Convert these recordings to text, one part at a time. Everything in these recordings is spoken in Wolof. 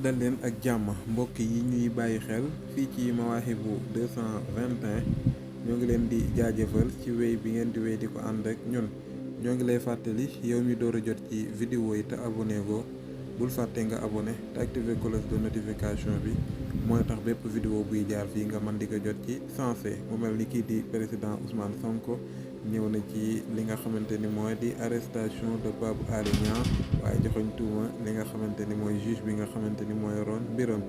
dal leen ak jàmm mbokk yi ñuy bàyyi xel fii ci Mawahibou 221 ñoo ngi leen di jaajëfal ci wéy bi ngeen di wéy di ko ànd ak ñun. ñoo ngi lay fàttali yow mi door a jot ci vidéo yi te abonné go bul fàtte nga abonné te activer cloche de notification bi mooy tax bépp vidéo buy jaar fii nga mën di ko jot ci sensé mu mel ni kii di président Ousmane Sonko ñëw na ci li nga xamante ni mooy di arrestation de Pape Alé Niang waaye joxoñ tuuma li nga xamante ni mooy juge bi nga xamante ni mooy Ron Mbiram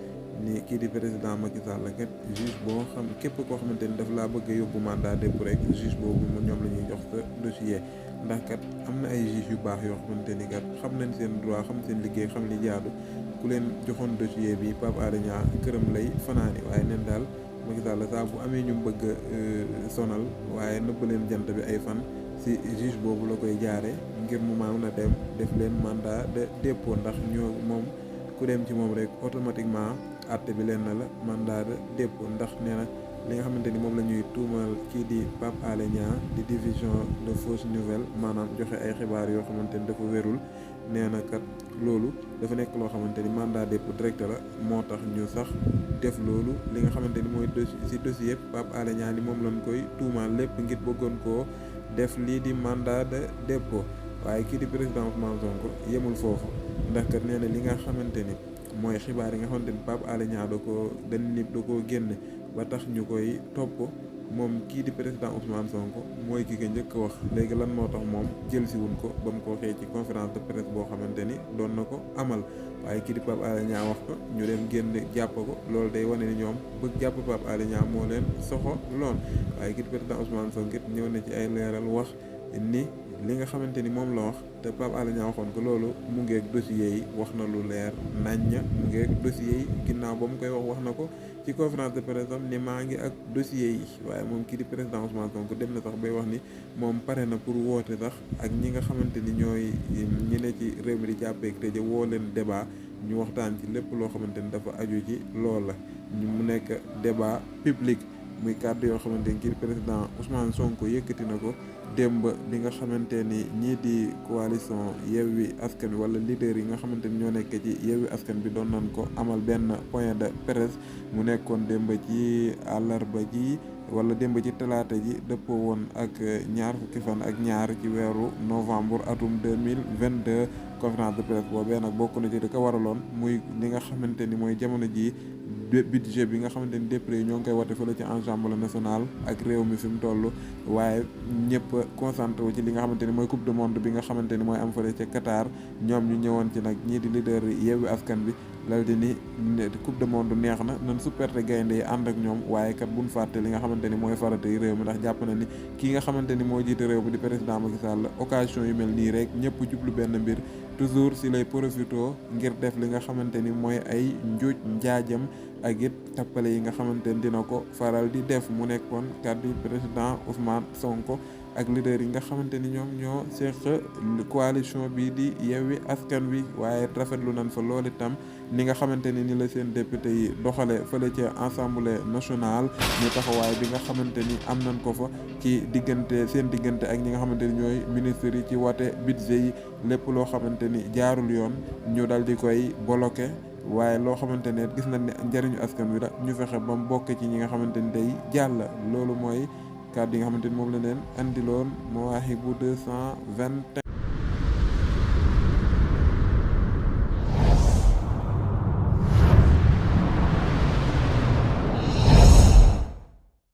ni kii di président Macky Sall kat juge boo xam képp koo xamante ni daf laa bëgg a yóbbu mandat dépôt rek juge boobu mu ñoom la ñuy jox sa dossier ndax kat am na ay juge yu baax yoo xamante ni kat xam nañ seen droit xam seen liggéey xam li jaadu ku leen joxoon dossier bi Pape Alé Niang këram lay fanaani waaye neen daal Macky Sall saa bu amee ñu bëgg a sonal waaye nëbb leen jant bi ay fan si juge boobu la koy jaare ngir mu mën a dem def leen mandat de dépôt ndax ñoo moom ku dem ci moom rek automatiquement àtte bi leen na la mandat de dépôt ndax nee na li nga xamante ni moom la ñuy tuumal kii di Pape Alé Niang di diffusion de fausses nouvelles maanaam joxe ay xibaar yoo xamante ni dafa wérul nee na kat loolu dafa nekk loo xamante ni mandat dépôt direct la moo tax ñu sax def loolu li nga xamante ni mooy si dossier Pape Alé Niang ni moom lañ koy tuumaal lépp ngir bëggoon koo def lii di mandat de dépôt waaye kii di président Ousmane Sonko yemul foofu ndax kat nee na li nga xamante ni mooy xibaar yi nga xamante ni Pape Alé Niang da koo génne ba tax ñu koy topp moom kii di président Ousmane Sonko mooy ki ko njëkk wax léegi lan moo tax moom jël si wuñ ko ba mu ko waxee ci conférence de presse boo xamante ni doon na ko amal waaye kii di Pape Alé Niang wax ko ñu dem génn jàpp ko loolu day wane ni ñoom bëgg jàpp Pape Alé Niang moo leen soxo loon waaye kii di président Ousmane Sonko it ñëw na ci ay leeral wax ni li nga xamante ni moom la wax te Pape Alé Niang waxoon ko loolu mu ngeeg dossier yi wax na lu leer naññ mu ngeeg dossier yi ginnaaw ba mu koy wax na ko ci conférence de presse am ni maa ngi ak dossier yi waaye moom kii di président Ousmane Sonko dem na sax bay wax ni moom pare na pour woote sax ak ñi nga xamante ni ñooy ñi ne ci réew mi di jàppeek tëje woo leen débat ñu waxtaan ci lépp loo xamante ni dafa aju ci loolu la ñu mu nekk débat public muy kàddu yoo xamante ni kii président Ousmane Sonko yëkkati na ko démb bi nga xamante ni ñii di coalition Yewwi Askan Wi wala leader yi nga xamante ni ñoo nekk ci Yewwi Askan Wi doon nañ ko amal benn point de presse mu nekkoon démb ci àllarba ji wala démb ci talaata ji dëppoo woon ak ñaar fukki fan ak ñaar ci weeru novembre atum 2022 conférence de presse boobee nag bokk na ci di ko waraloon muy li nga xamante ni mooy jamono ji budget bi nga xamante ni député yi ñoo ngi koy wote fële ci Assemblée nationale ak réew mi fi mu toll waaye ñëpp concentré wu ci li nga xamante ni mooy coupe du monde bi nga xamante ni mooy am fële ca Qatar ñoom ñu ñëwoon ci nag ñii di leader Yewwi Askan Wi lal di ni coupe du monde neex na nan supporté gaynde yi ànd ak ñoom waaye kat buñ fàtte li nga xamante ni mooy farata yi réew mi ndax jàpp na ni kii nga xamante ni moo jiite réew mi di président Macky Sall occasion yu mel nii rek ñëpp jublu benn mbir toujours si lay profito ngir def li nga xamante ni mooy ay njuuj njaajam ak it tappale yi nga xamante ni dina ko faral di def mu nekkoon kàddu président Ousmane Sonko ak leader yi nga xamante ni ñoom ñoo seq coalition bi di Yewwi Askan Wi waaye rafetlu nañ fa loolu itam ni nga xamante ni la seen député yi doxale fële ca Assemblée nationale ñu taxawaay bi nga xamante ni am nañ ko fa ci seen diggante ak ñi nga xamante ni ñooy ministres yi ci wate budget yi lépp loo xamante ni jaarul yoon ñu dal di koy bloqué waaye loo xamante ne gis nañ ne njëriñu askan wi la ñu fexe ba mu bokk ci ñi nga xamante ni day jàll loolu mooy kàddu yi nga xamante ni moom la leen andiloon Mawahibou 221